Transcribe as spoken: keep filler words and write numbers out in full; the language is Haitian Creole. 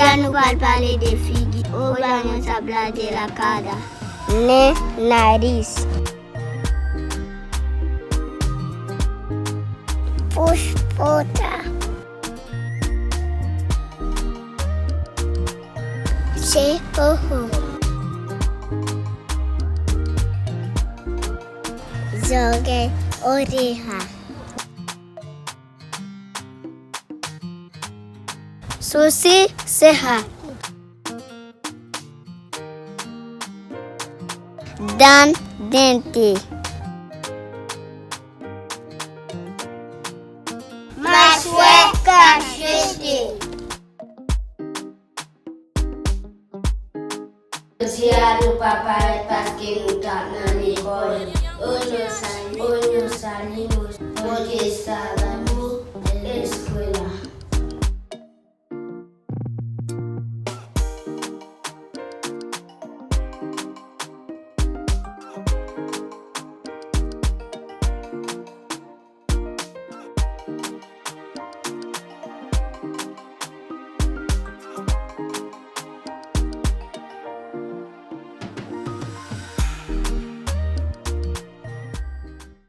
Jodi a nou pral pale de figi. Obra monta blade la cara. Nen, naris. Push pota. Che oho. Zòrèy, oreja. Sosi, seja. Dan, dente. Machwè, kachete. Jodi a nou pa parèt paske nou t ap nan lekòl. Hoy no salimos, hoy no salimos, porque estábamos